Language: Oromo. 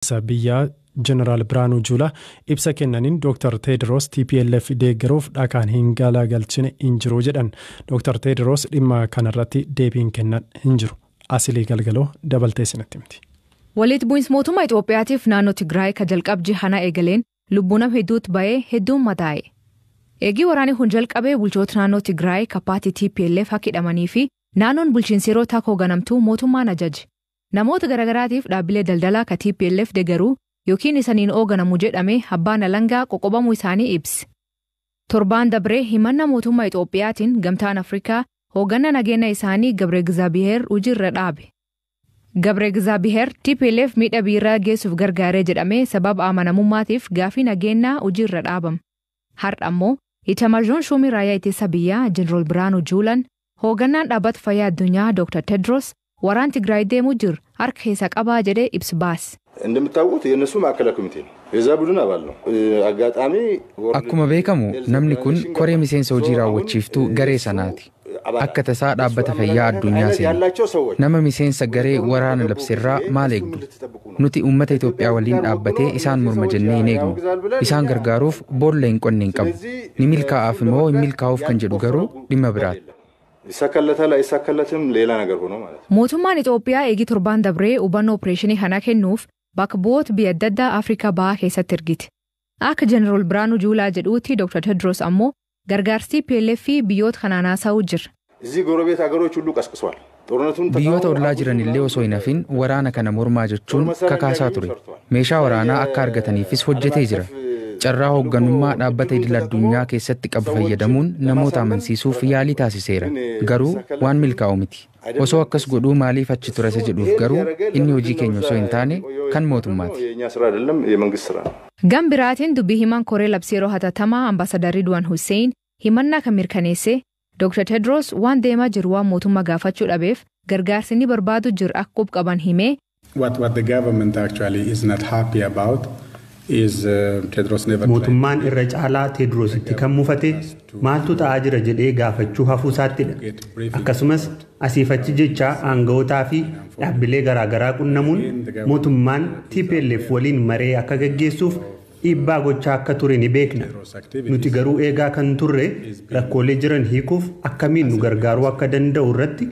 Ittisa biyyaa Jeneraal Biraanuu Juulaa ibsa kennaniin Dr. Teediroos TPLF deeggaruuf dhakaan hin galagalchine hin jiru jedhan. Dr. Teediroos dhimma kanarratti deebiin kennan hin jiru. Asilii Galgaloo dabaltee isinitti himti. Walitti bu'iinsi mootummaa Itoophiyaatiif naannoo Tigraay ka jalqabji hana eegaleen lubbuu nama hedduutu ba'ee hedduun madaa'e. Eegii waraanni kun jalqabee bulchoota naannoo Tigraay ka paartii TPLF akka hidhamanii fi naannoon bulchiinsi yeroo takka hoogganamtuu mootummaan ajaje. Namoota garaagaraatiif dhaabbilee daldalaa ka TPLF deeggaruu yookiin isaniin hoogganamu jedhame abbaan alangaa qoqqobamuu isaanii ibse. Torbaan dabree himannaa mootummaa Itoophiyaatiin Gamtaan Afrikaa hoogganaa nageenya isaanii Gabre Gizaabiheer hojiirra dhaabe. Gabre Gizaabiheer TPLF miidhaa biiraa geessuuf gargaaree jedhamee sababa amanamummaatiif gaafii nageenyaa hojiirra dhaabame. Har'a ammoo Itamaajoon Shuumii Raayyaa Ittisa Biyyaa Jeneraal Biraanuu Juulaan hoogganaan dhaabbata fayyaa addunyaa Dr. Tedros waraan Tigraay deemuu jiru harka keessa qabaa jedhee ibsa baase. እንደምታውቁት የእነሱ ማዕከላዊ ኮሚቴ ነው። የዛ ቡድን አባል ነው። አጋጣሚ Akkuma beekamu namni kun koree miseensa hojii raawwachiiftuu garee sanaati. Akka tasaa dhaabbata fayyaa addunyaa seena. Nama miseensa garee waraana labseerraa maal eegdu? Nuti uummata Itoophiyaa waliin dhaabbatee isaan morma jennee hin eegnu. Isaan gargaaruuf boolla hin qonne hin qabu. Ni milkaa'aaf immoo hin milkaa'uuf kan jedhu garuu dhimma biraati. ይሳካለታል አይሳካለትም ሌላ ነገር ሆኖ ማለት ነው። Mootummaan Itoophiyaa eegii torbaan dabree hubannoo opereeshinii kana kennuuf bakka bu'oota biyya adda addaa Afrikaa bahaa keessatti ergite. Akka Jeneraal Biraanuu Juulaa jedhuutti Dr. Tedros ammoo gargaarsi TPLF fi biyyoota kanaan haasa'uu jira. እዚህ ጎረቤት ሀገሮች ሁሉ ቀስቅሷል። ጦርነቱን Biyyoota ollaa jiran illee osoo hin hafin waraana kana mormaa jechuun kakaasaa ture. Meeshaa waraanaa akka argataniifis hojjetee jira. Carraa hoogganummaa dhaabbata idil addunyaa keessatti qabu fayyadamuun namoota amansiisuuf yaalii taasiseera. Garuu waan milkaa'u miti. Osoo akkas godhuu maaliif achi ture isa jedhuuf garuu inni hojii keenya osoo hin taane kan mootummaati. የእኛ ስራ አይደለም፣ የመንግስት ስራ ነው። Gam biraatiin dubbii himaan koree labsii yeroo hatattamaa ambaasadar Ridwaan Hussein himannaa kan mirkaneesse Dr. Tedros waan deemaa jiru waan mootummaa gaafachuu dhabeef gargaarsi inni barbaadu jiru akka qub qaban himee. What the government actually is not happy about is Tedros never Mootummaan irra caalaa Teedroositti kan mufate maaltu ta'aa jira jedhee gaafachuu hafuu isaattidha. Akkasumas asiif achi jecha aanga'ootaa fi dhaabbilee garaagaraa qunnamuun mootummaan TPLF waliin maree akka gaggeessuuf dhiibbaa gochaa akka ture ni beekna. Nuti garuu eegaa kan turre rakkoolee jiran hiikuuf akkamiin nu gargaaruu akka danda'u irratti.